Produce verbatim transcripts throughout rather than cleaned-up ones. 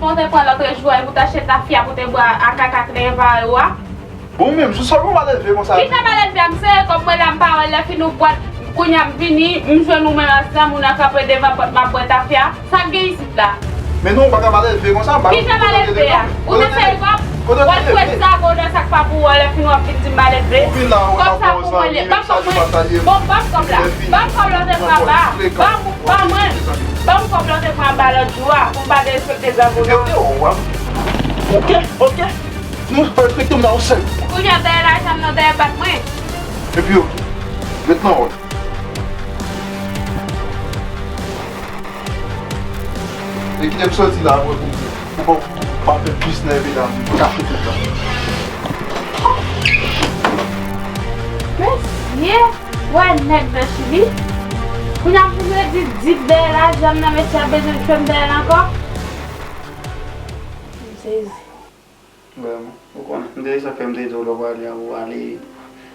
Ou te pran lòt jou a, pou t achte tafya pou te bwè a kaka k dèyè pare w a. Bon, menm, sou sòl mwen malelve konsa. Kijan malelve a, m sere kòb mwen la, m pa wè lè fini w bwè. Kounye a m vini, m jwenn ou menm ak zanmi w nan kanpe devan pòt m ap bwè tafya. Sa k gen isit la? Men non, ou pa ka malelve konsa, m pa. Kijan malelve a? Ou te sere kòb? W al fouye ti zago w nan sa k pa pou ou a, lè fini w ap vin di m malelve. Kòb sa pou mwen li ye. Ban m kòb mwen. Bon, ban m kòb la. Ban m kòb la w te pran anba. Ban m, ban mwen. Ban m kòb la w te pran anba lòt jou a, pou m pa derespekte zanmi w nan. Oke, oke. Nou pa respekte m nan yon sèl. Kounye a dèyè lajan m nan dèyè bat mwen. Epi oke. Ret nan wòl. E kite m soti la apre pou, pou, pou, pou pa fè plis nève la, m kache tout tan. Mesye, wè nèg nan Chili. Kounye a m fin redi dip dèyè lajan m nan, mesye ap bezwen tchwe m dèyè l ankò. M sezi. Vrèman. Ou konnen, m te, sa fè m te di w lè w prale a, ou ale,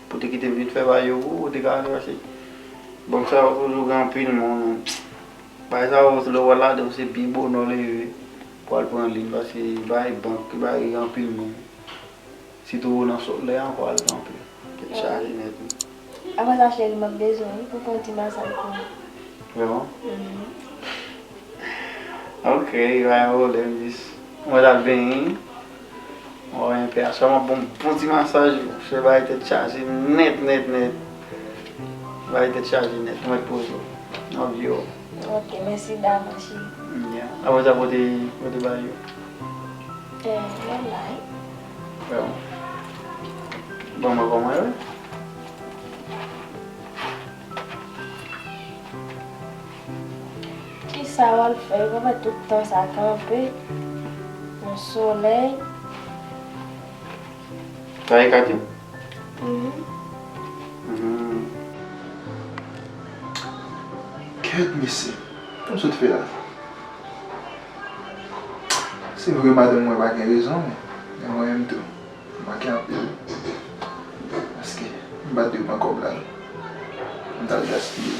pou te kite m vin fè bagay yo pou ou, ou te ka ale, paske bank sa yo toujou gen anpil moun. Bagay sa yo, lè w al ladan, se byen bonè w leve pou al pran liy, paske bagay bank, bagay anpil moun. Sitou nan solèy ankò al kanpe. Tèt chaje nèt, wi. Apre sa, cheri, m ap bezwen w, wi, pou fè yon ti masaj pou mwen. Vrèman? Mhm. Ok, pa gen pwoblèm, jis mwen t al benyen. Mwen wè enpe a, sèlman bon, bon ti masaj, wi. Se bagay tèt chaje nèt, nèt, nèt. Bagay tèt chaje nèt, mwen poze w. Love you. Ok, mèsi davans, cheri. Yeah. Apre sa, kote, kote bagay yo? Eh, yo la, wi. Bon. Bon, mwen kòman yo? Kisa w al fè? Yo pa fè tout tan sa kanpe nan solèy. Sa e kat yo? Mhm. Mhm. Kèt mesye, sa m sot fè la? Se vre, madanm mwen pa gen rezon, men, men mwen menm tou, m manke anpil. Paske m pa t dwe pran kòb la, non. M t al gaspiye.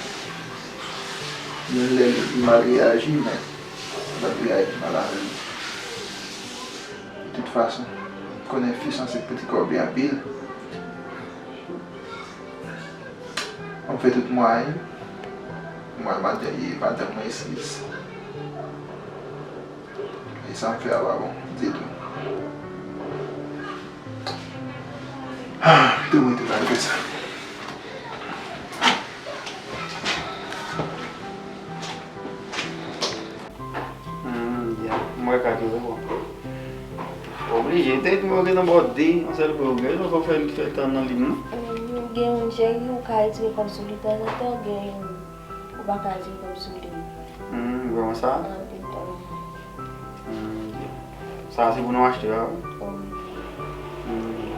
Menm lè li mal reyaji, men m pa t reyaji mal avè l. De tout fason, m konnen fi sanse pou ti kòb li anpil. M ap fè tout mwayen pou m al madanm mwen eskiz. E sa m fè a pa bon ditou. Ah, tou mwen tou pral fè sa. Hmm, yeah. M wè kat yo, se bon. Oblije, te di w gen nan bò de, yon sèl kou yo gen, ou fè, fè tan nan liy, non? Hmm, gen yon cheri, ou ka retire kòb sou li tanzantan, gen yon, ou pa ka retire kòb sou li. Hmm, vrèman sa? Anpil tan. Hmm, yeah. Sa se pou nou achte a, wi. Wi. Hmm.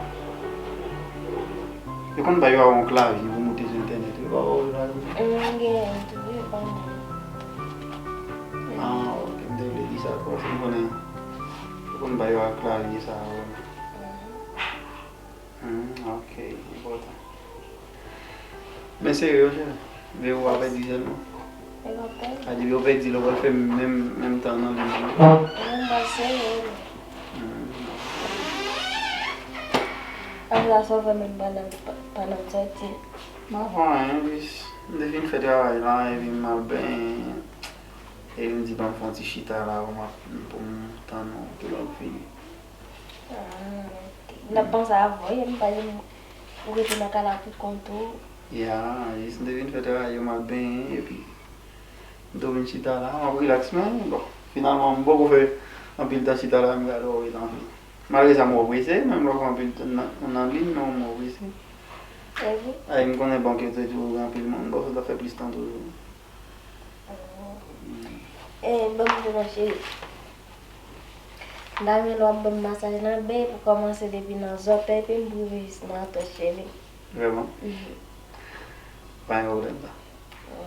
Yo konn ba yo a yon klavye pou moute sou entènèt, yo ba yo klavye. Hmm, gen tou, wi, ban mwen. Ah, ok, m te vle di sa, paske m konnen yo konn ba yo a klavye sa, wi. Hmm, ok, enpòtan. Men serye, cheri. Veye w pa pèdi sèlman. E pa pèdi. A di, veye w pèdi, lè w pral fè menm, menm tan nan liy nan. Mwen, mwen serye, wi. Hmm. Apre sa, sa w fè menm pandan, pandan w sòti? M pa fè anyen, jis m te fin fè travay la, epi m al benyen. Epi m di, ban m fè yon ti chita la, pou m ap, pou m tann yon ti lòt figi. Ah, ok. M t ap panse avè w, m pa di m ou rete nan kay la pou kont ou. Ya, jis m te vin fè travay yo, m al benyen, epi m tou vin chita la, m ap rilaks, men bon, finalman, m poko fè anpil tan chita la, m gade w ret anpil. Malgre sa, m wè w prese, menm lè w fè anpil tan nan, nan liy, men w wè w prese. E wi. Ay, m konnen bank yo te toujou gen anpil moun, bon, sa ta fè plis tan toujou. E, ban m di non, cheri. Dayè lè w ap ban m masaj lan, ben pou kòmanse depi nan zòtèy pye m pou rive jis nan atòch cheve. Vrèman? Mhm. Pa gen pwoblèm sa.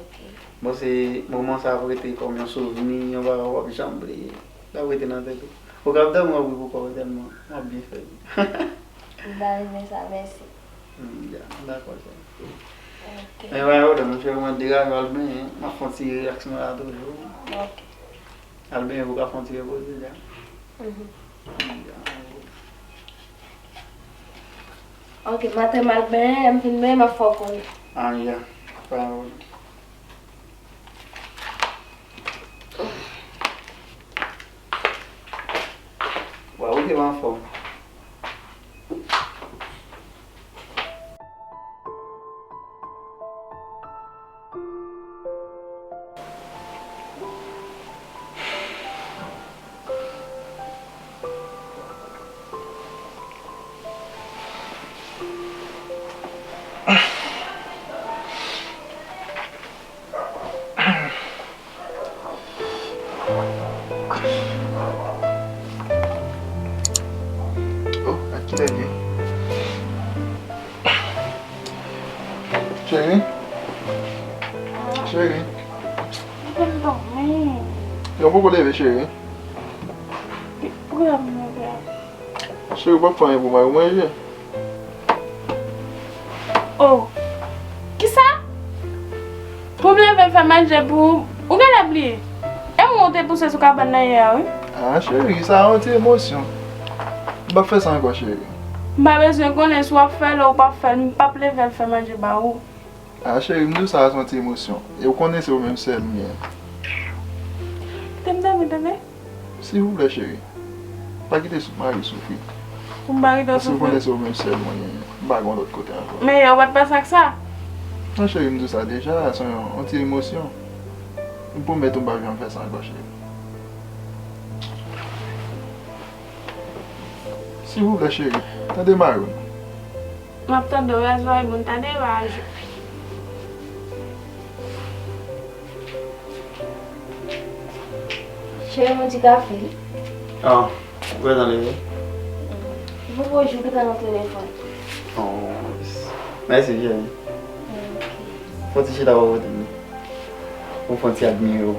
Ok. Bon, se moman sa ap rete kòm yon souvni, yon bagay w p ap janm bliye. L ap rete nan tèt ou. Ou k ap dòmi w ap ri pou kò w tèlman w ap byen fè l. M ta renmen sa, mèsi. Hmm, ya, dakò, cheri. Ok. Men pa gen pwoblèm, monchè, mwen degaje al benyen, m ap fè yon ti rilaks mwen la toujou. Ok. Al benyen pou w ka fè yon ti repoze, ya. Ok, maten m al benyen, lè m fin benyen, m ap fè w konnen. Ah, ya. Pa gen pwoblèm. Waw, ou te anfòm. Oh, ak kilè l ye? Cheri? Cheri? Mwen dòmi. Yo poko leve, cheri. Poukisa m leve a? Cheri, ou p ap fè anyen pou mari w manje? Oh. Kisa? Pou m leve fè manje pou ou? Ou genlè bliye. E mwen ou te pouse sou kabann nan yè a, wi. Ah, cheri, sa yon ti emosyon. M p ap fè sa ankò, cheri. M pa bezwen konnen si w ap fè l ou p ap fè l, m p ap leve al fè manje ba ou. Ah, cheri, m di w sa, se yon ti emosyon. E ou konnen se ou menm sèl m gen. Kite m dòmi, tande? Silvouplè, cheri. Pa kite sou, mari w soufri. Pou m pa kite w soufri? Paske ou konnen se ou menm sèl mwen genyen. M pa gen lòt kote ankò. Men yè ou pa t panse ak sa? Non, cheri, m di w sa deja, se yon, yon ti emosyon. M pwomèt ou m p ap janm fè sa ankò, cheri. Silvouplè, cheri. Tande mari w. M ap tande w, Azraïl, moun tande, pa aji. Cheri, m yon ti kafe. Ah, ou gentan leve? Bonjou, ou gentan nan telefòn. Oh, mèsi, cheri. Ok. Fon ti chita bò kote m. Pou fon ti admire w.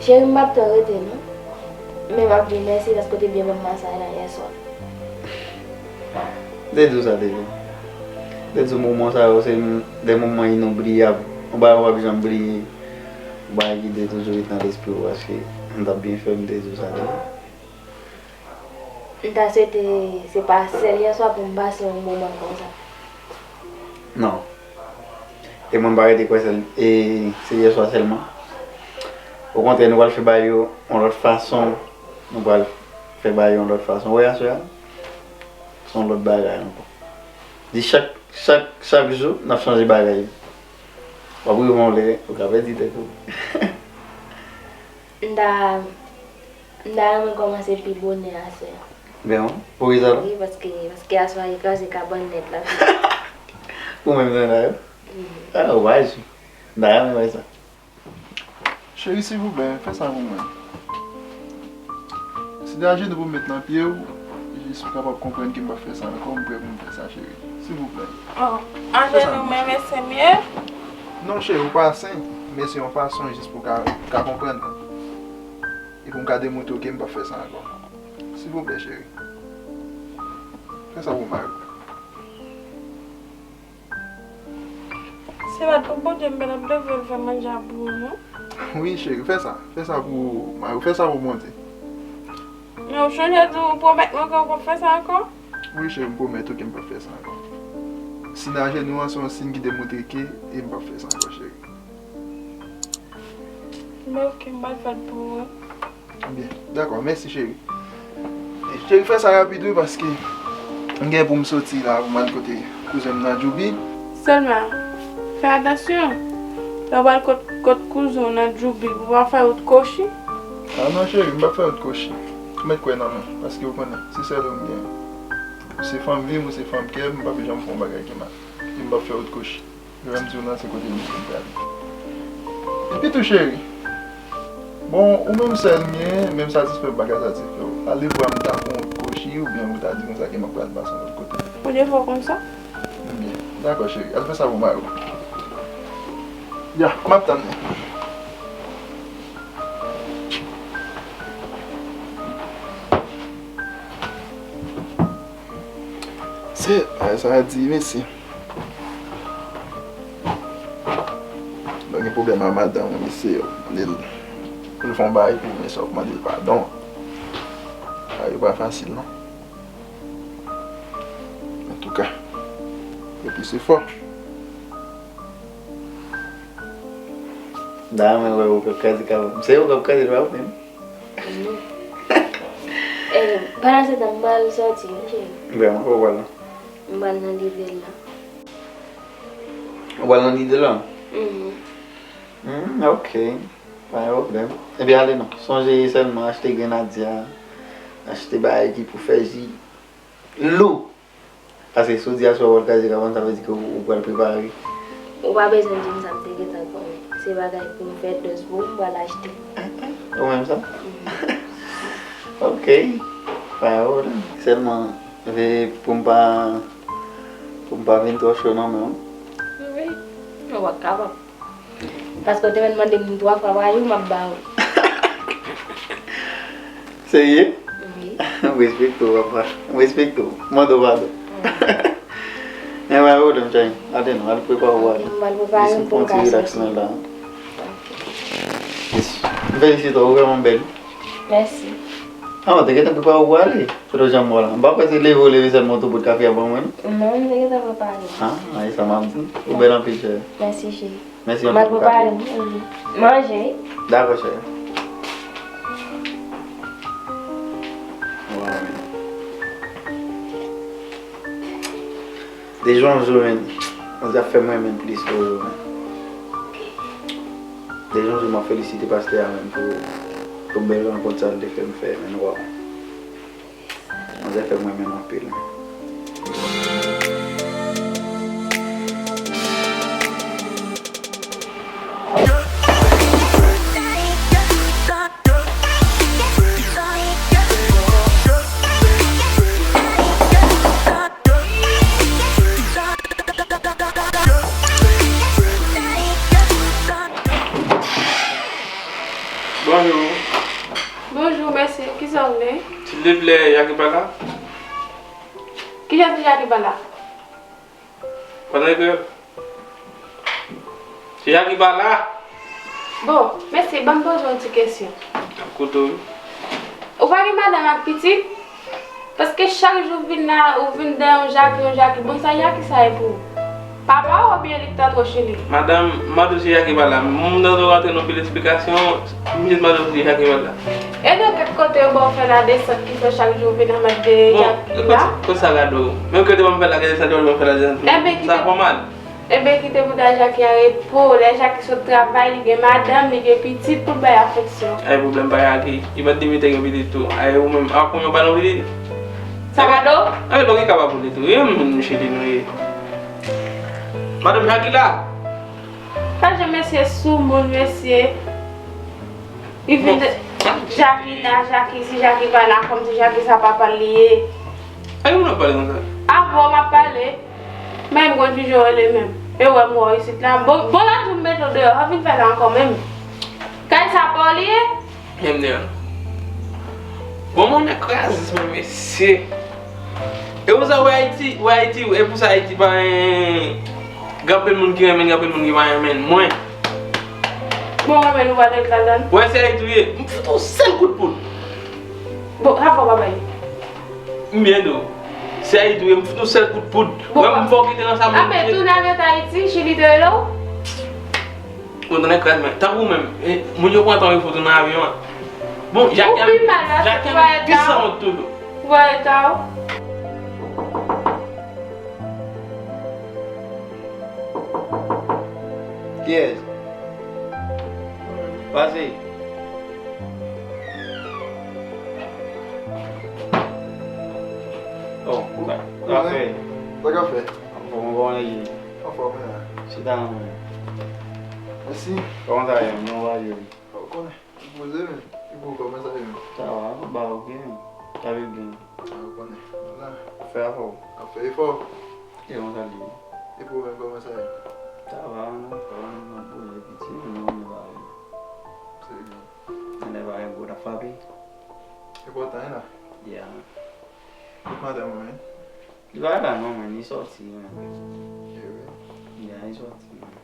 Cheri, m p ap twò rete, non. Men m ap di w mèsi paske w te byen ban m masaj la yè swa. M te di w sa deja. M te di w moman sa yo se de moman inoubliyab. Yon bagay w p ap janm bliye. Yon bagay ki te toujou ret nan lespri w paske m t ap byen fè, m te di w sa deja. M ta swete se pa sèl yè swa pou m pase yon moman konsa. Non. E mwen m pa rete kwè sèl, e se yè swa sèlman. Okontrè, nou pral fè bagay yo yon lòt fason. Nou pral fè bagay yo yon lòt fason. Ou wè aswè a? Se yon lòt bagay ankò. Di chak, chak, chak jou, n ap chanje bagay. W ap rive yon lè, ou ka pèdi tèt ou. M ta, m ta renmen kòmanse pi bonè aswè a. Ben, poukisa non? Wi, paske, paske aswè a e kraze kabann nèt la. Ou menm nan la yo? Wi. Ah, w pa jwe. M ta renmen wè sa. Cheri, silvouplè, fè sa pou mwen. Si de ajenou pou m met nan pye w, jis pou w kapab konprann ke m p ap fè sa ankò, m prè pou m fè sa, cheri. Silvouplè. Oh, ajenou, men, men se mye? Non, cheri, ou pa sen, men se yon fason jis pou w ka, ka konprann mwen. E pou m ka demontre w ke m p ap fè sa ankò. Silvouplè, cheri. Fè sa pou mari w. Se pa pou Bondye m pa t ap devwe l fè manje a pou ou, non? Wi, cheri, fè sa. Fè sa pou mari w. Fè sa pou Bondye. Men ou chonje di ou pwomèt mwen ke ou p ap fè sa ankò? Wi, cheri, m pwomèt ou ke m p ap fè sa ankò. Siy nan ajenou an se yon siy ki demontre ke e m p ap fè sa ankò, cheri. Bon, ok, m pral fè l pou ou. Byen, dakò, mèsi, cheri. E, cheri, fè sa rapid, wi, paske m gen pou m soti la pou m al kote kouzen m nan Djoubi. Sèlman, fè atansyon. Lè w al kot, kot kouzen w nan Djoubi, pou w pa fè wout kwochi. Ah non, cheri, m p ap fè wout kwochi. Ou mèt kwè nan mwen, paske ou konnen, se sèl ou m gen. Ou se fanm vi m, ou se fanm kè m, m p ap janm fè yon bagay ki mal. E m p ap fè wout kwochi. Lè m di w nan se kote m vin prale. Epi tou, cheri, bon, ou menm sèl m ye, men m satisfè bagay satisfè w. Ale vwa m ta fè yon kwochi, oubyen ou ta di konsa ke m ap pral pase yon lòt kote. Ou de fò konsa? Byen, dakò, cheri. Al fè sa pou mari w. Ya, m ap tann ou. Se, bagay sa a di, mesye. Donk, Pwoblèm a madanm ou, mesye, mande l pou l fè yon bagay pou ou, men sa w ap mande l padon. Bagay yo pa fasil, non. Antouka, yo plis efò. Da, mwen wè ou k ap kraze kaba m. Se ou k ap kraze l, pa ou menm. Eh, pandan se tan, m pral sòti, wi, cheri. Vrèman, kote w pral la? M pral nan lide l la. Ou pral nan lide l la? Mhm. Hmm, ok. Pa gen pwoblèm. Ebyen, ale non. Sonje sèlman achte grenadya, achte bagay ki pou fè ji lou. Paske si w di aswè w pral kraze kaba m, sa vle di ke ou, ou pral prepare. Ou pa bezwen di m sa, m te gentan konnen. Se bagay pou m fè dòz pou ou, m pral achte. Ou menm sa? Mhm. Ok. Pa gen pwoblèm. Sèlman, veye pou m pa, pou m pa vin twò cho nan men w. Wi. Ou pa kapab. Paske w te mèt mande m twa fwa pa jou, m ap ba ou. Serye? Wi. M respekte w, papa. M respekte w. M mande w padon. Anyen. Men pa gen pwoblèm, Chayne. Ale non, al prepare w ale. M al prepare m pou m ka sòti. Jis pran ti relax nan la. Ok. Yes. M felisite w, ou vrèman bèl. Mèsi. Ah, ou te gentan prepare w pou ale. Kote w janm wè la? M pa kwè se leve w leve sèlman w tou bout kafe a ban mwen, non? Non, m te gentan prepare. Ah, e sa m ap di. Ou bèl anpil, cheri. Mèsi, cheri. Mèsi anpil pou kafe. M al prepare m, wi. Manje, wi. Dakò, cheri. Waw, men. De jou an jou, men, Bondye ap fè m renmen l plis toujou, men. De jou an jou, m ap felisite pastè a, men, pou, pou bèl rankont sa l te fè m fè, men, waw. Bondye fè m renmen l anpil. Bonjou. Bonjou, mesye. Kisa w vle? Silvouplè, Jackie pa la? Kijan se Jackie pa la? Pale kreyòl. Se Jackie pa la? Bon, mesye, ban m poze w yon ti kesyon. M ap koute w, wi. Ou pa gen madanm ak pitit? Paske chak jou w vin la, ou vin dèyè yon Jackie, yon Jackie. Bon, sa Jackie sa ye pou ou? Papa w oubyen li k t antre w chili? Madanm, m mande w si Jackie pa la. M tande w rantre nan pil esplikasyon, m jis mande w si Jackie pa la. E nan kèk kote yo ba w fè ladesant ki fè chak jou w vin anmède Jackie la? Bon, kote sa gade w? Menm ke w te ban m fè ladesant, yo ban m fè ladesant. Sa fè w mal. Enben, kite bouda Jackie a repo. Lè Jackie sot travay, li gen madanm, li gen pitit pou l bay afeksyon. Ay, pwoblèm pa Jackie. Li mèt di m li te gen pitit tou. Ay, ou menm, a konbyen w ba l yon pitit? Sa gade w? Ay, bon, li kapab pou li tou. Li menm chili nou ye. Madanm Jackie la. Pa jan mesye soumoun, mesye. Li vin de Jackie la, Jackie isi, Jackie pa la, kòmsi Jackie sa papa l li ye. Ay, ou nan pale konsa? Avè w m ap pale. Men m konn kijan w rele menm. E w wè m wè w isit la. Bon, bon lè jou m mete w deyò, w ap vin fè la ankò menm. Kay sa pa w li ye? Menm deyò. Bon, mwen kraze, men mesye. E ou sa wè Ayiti, wè Ayiti, e pou sa Ayiti pa gen, gen anpil moun ki renmen l, gen anpil moun ki pa renmen l. Mwen. Bon, renmen l, ou pa t ret ladan l. Wè, se Ayiti w ye. M fout ou sèl kout poud. Bon, sa fò pa bay. M byen di w. Se Ayiti w ye, m fout ou sèl kout poud. Bon, wè, m fè w kite nan sa moun. Ape, tounen al rete Ayiti, Chili te rele w? Bon, tande kraz mwen. Tankou w menm, e, moun yo pran tan yo fout ou nan avyon an. Bon, Jackie, Jackie an pi sanwont toujou. Ou pa eta w. Kiyès? Pase. Oh, sa, sa fè. Sa ka fè? Anfòm, anfòm, nèg yo. Anfòm, wi. Chita non, mwen. Mèsi. Kòman sa ye, menm? Ou pa ye, wi. Ou konnen. Ou poze, men. E pou ou, kòman sa ye, menm? Sa va, ba, ok, men. Sa viv byen. A, ou konnen. La. Fè afè w. Ap fè efò. E kòman sa l ye? E pou ou menm, kòman sa ye? Sa va, non? Sa va, non? N ap bouje piti, men nou konnen bagay yo. Se byen. Anlè bagay gwo t ap frape. Enpòtan, wi, la. Ya. Kot madanm ou, men? Li pa la non, men li sòti, men. E wi. Ya, li sòti, men.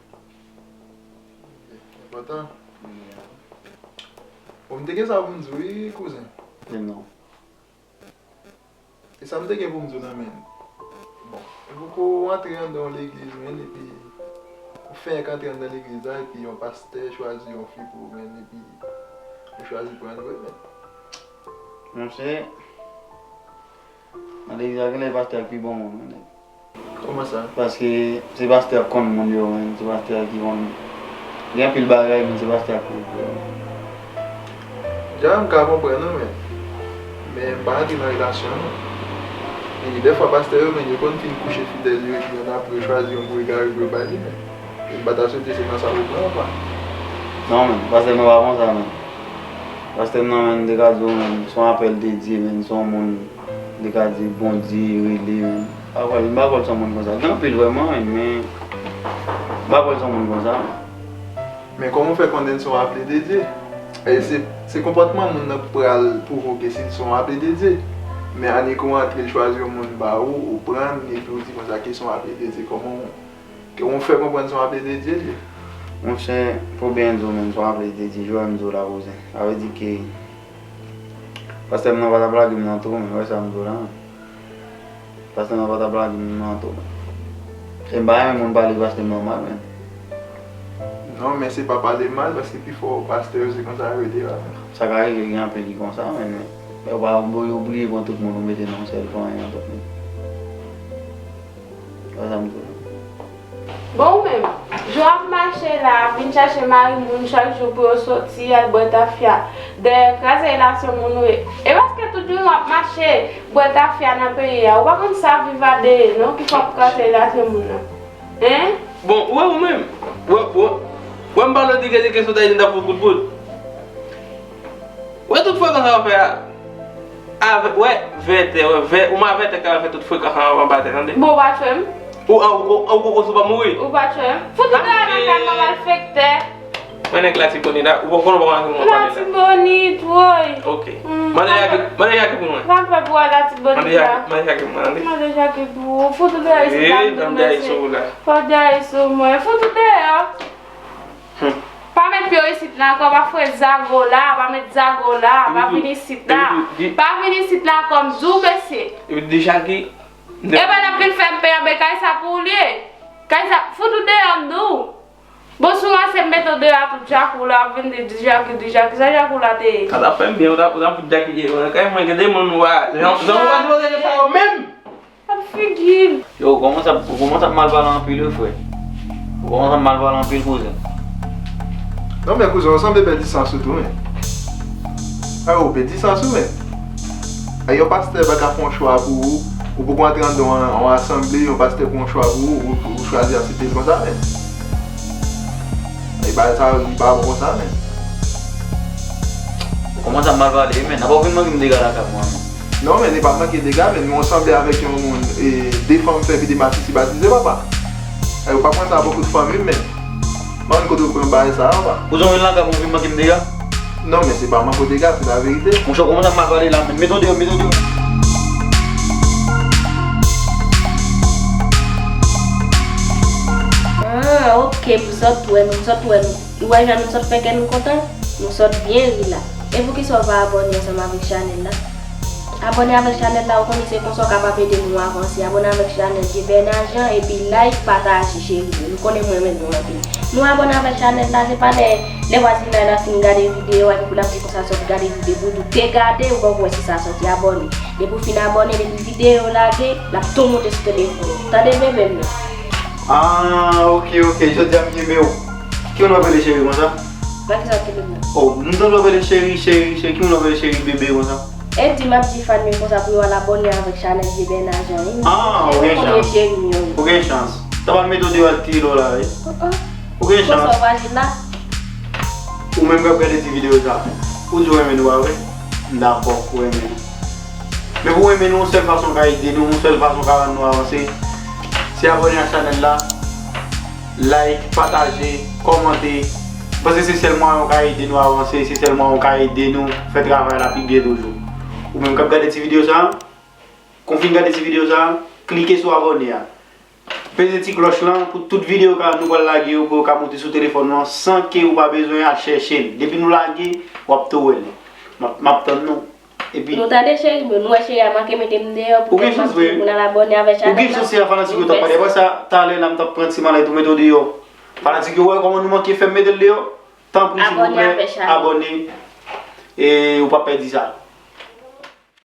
Ok. Kontan? Bon, m te gen sa pou m di w, wi, kouzen. Di m non. E sa m te gen pou m di w nan men. Bon, e pou ko w antre anndan yon legliz, men, epi ou fenk antre anndan legliz la, epi yon pastè chwazi yon fi pou ou, men, epi ou chwazi pran l vre, men. Monchè, nan legliz la, genlè pastè a k pi bon moun, wi, nèg. Kòman sa? Paske se pastè a k konn moun yo, menm, se pastè a ki konn. Gen anpil bagay, men se pastè a k konn moun yo. Dja, m ka konprann ou, men, men m pa antre nan relasyon, non. E dèfwa, pastè yo, men, yo konn fin kouche fidèl yo, epi annapre yo chwazi yon gwo egare pou yo ba li, men. E m pa ta swete se nan sa ou pran, pa. Non, men, pastè mwen pa konsa, men. Pastè m nan, men, m te ka di w, men, se yon apèl de Dye, men, se yon moun, m te ka di Bondye rele, men. M pa kwè, m pa kwè l se yon moun konsa. Gen anpil vrèman, men, men m pa kwè l se yon moun konsa, men. Men kòman w fè konnen l se yon aple de Dye? E se, se konpòtman moun nan pral pwovoke si l se yon aple de Dye. Men annik ou antre, l chwazi yon moun ba ou, ou pran l, epi ou di konsa ke se yon aple de Dye. Kòman w Ke w fè konprann se yon aple de Dye l ye. Monchè, pou byen di w menm, se yon aple de Dye, jan m di w la, kouzen. Sa vle di ke pastè m nan pa t ap lage m nan tou, men, wè sa m di w la, men. Pastè m nan pa t ap lage m nan tou, men. E m pa renmen moun pale pastè m nan mal, men. Non, men se pa pale mal, paske pifò pastè yo se konsa yo rete la, men. Sa ka rive, gen anpil ki konsa, men, men yo pa, yo bliye pran tout moun, ou mete nan yon sèl fanmi, nan tout moun. Wè sa m di w la. Bon, ou menm, jan w ap mache la, vin chache mari moun chak jou pou yo soti, al bwè tafya, dèyè kraze relasyon moun ou ye. E paske tout jounen w ap mache, bwè tafya nan peyi a, ou pa konn sa viv a de ye, non, ki fè w ap kraze relasyon moun nan. Hein? Bon, ou wè ou menm, wè, wè, wè m pale w de gen de kesyon ta di m ta fout kout poud. Wè tout frekans sa w fè a. Avè, wè, vètè, wè, vè, ou m avètè k al fè tout frekans sa w anba tè, tande? Bon, ou pa tchwe m. Ou, a, ou, ou, ou, ou sou pa mouri? Ou pa tchwe m. Fout ou deyò nan kay mwen, malfektè. Mwen nèg Latibonit la, ou pa konnen ou pa konnen ki moun pale la. Latibonit, woy. Ok. Mande Jacques, mande Jacques pou mwen. Sa m fè pou wè Latibonit la. Mande Jacques, mande Jacques pou mwen, tande. Mande Jacques pou ou. Fout ou deyò isit la, m di w mesye. Fò w deyò sou mwen. Fout ou deyò. Hmm. Pa met pye w isit la ankò, pa fwe zago la, pa met zago la, pa vin isit la. Pa vin isit la ankò, m di w, mesye. Epi deja ki. Epa, n ap vin fè m peye anba kay sa pou ou l ye. Kay sa, fout ou deyò, m di w. Bon, si w ranse m mete w deyò a tou, Djakou la ap vin di Djaki, Djaki, sa Djakou la te ye? Sa t ap fè m byen, ou t ap, ou t ap fout Djaki ye, nan kay mwen, gen de moun ou a, jan, jan ou pa sipoze gen sa yo menm. Ap figi l. Yo, ou kòmanse ap, ou kòmanse ap mal pale anpil wi, frè. Ou kòmanse ap mal pale anpil, kouzen. Non, men kouzen, ou sanble pèdi sans ou tou, men. A, ou pèdi sans ou, men. A, yon pastè pa ka fè yon chwa pou ou. Ou poko antre anndan yon, yon asanble, yon pastè fè yon chwa pou ou, ou, ou chwazi aksepte l konsa, men. E bagay sa yo, li pa bon konsa, men. Ou kòmanse ap mal pale, men. Apa w vin manke m dega lakay mwen, men. Non, men, li pa manke dega, men, men w sanble avèk yon moun, e, de fanm fè epi de masisi batize, papa. E, ou pa konn sa, bokou de fanmi, men. M pa konn kote w pran bagay sa, papa. Kouzen w vin lakay mwen, w vin manke m dega? Non, men se pa manke w dega, se laverite. Monchè, w kòmanse ap mal pale la, men. Mete w deyò, mete w deyò. Ah, ok, pou zòt wè nou, zòt wè nou. Ou wè jan nou sot fè kè nou kontan? Nou sot byen ri la. E poukisa w pa abòne ansanm avèk chanèl la? Abòne avèk chanèl la, ou konnen se konsa w kapab ede nou avanse. Abòne avèk chanèl Djebèn Ajan, epi like, pataje, cheri. Nou konnen m renmen nou anpil. Nou abòne avèk chanèl la, se pa lè, lè vwazinay la fin gade videyo a, epi pou l ap di konsa sot gade videyo, pou ou te gade, ou poko wè si sa soti abòne. Depi w fin abòne, depi videyo lage, l ap tou moute sou telefòn ou. Tande bebe m nan. Ah, ok, ok, jodi a m kenbe w. Ki moun w ap rele cheri konsa? Nan ki sa w kenbe m nan? Oh, m tande w ap rele cheri, cheri, cheri. Ki moun w ap rele cheri, bebe konsa? E di m ap di fan m yo konsa pou yo al abòne avèk chanèl Djebèn Ajan, wi. Ah, ou gen chans. Cheri m yo, wi. Ou gen chans. Sa pral mete w deyò al tire w la, wi. Oh, oh. Ou gen chans. Konsa w pa jwenn la? Ou menm k ap gade ti videyo sa, ou di w renmen nou, pa vre? M dakò, ou renmen nou. Men pou w renmen nou, yon sèl fason w ka ede nou, yon sèl fason w ka rann nou avanse, se abòne ak chanèl la, like, pataje, kòmante. M panse se sèl mwayen w ka ede nou avanse, se sèl mwayen w ka ede nou fè travay la pi byen toujou. Ou menm k ap gade ti videyo sa, kon w fin gade ti videyo sa, klike sou abòne a. Peze ti klòch lan pou tout videyo ka nou pral lage yo pou yo ka monte sou telefòn nou an san ke ou pa bezwen al chèche l. Depi nou lage, w ap tou wè li. M ap, m ap tann nou. Epi Nou tande cheri, men nou wè cheri a manke mete m deyò pou kèk manti pou n al abòne avè chanèl la. Ou gen chans se a fanatik yo t ap pale. Apre sa, talè la m t ap pran ti malèt ou mete w deyò. Fanatik yo wè kòman nou manke fè m mete l deyò. Tanpri silvouplè, abòne. E ou p ap pèdi sa.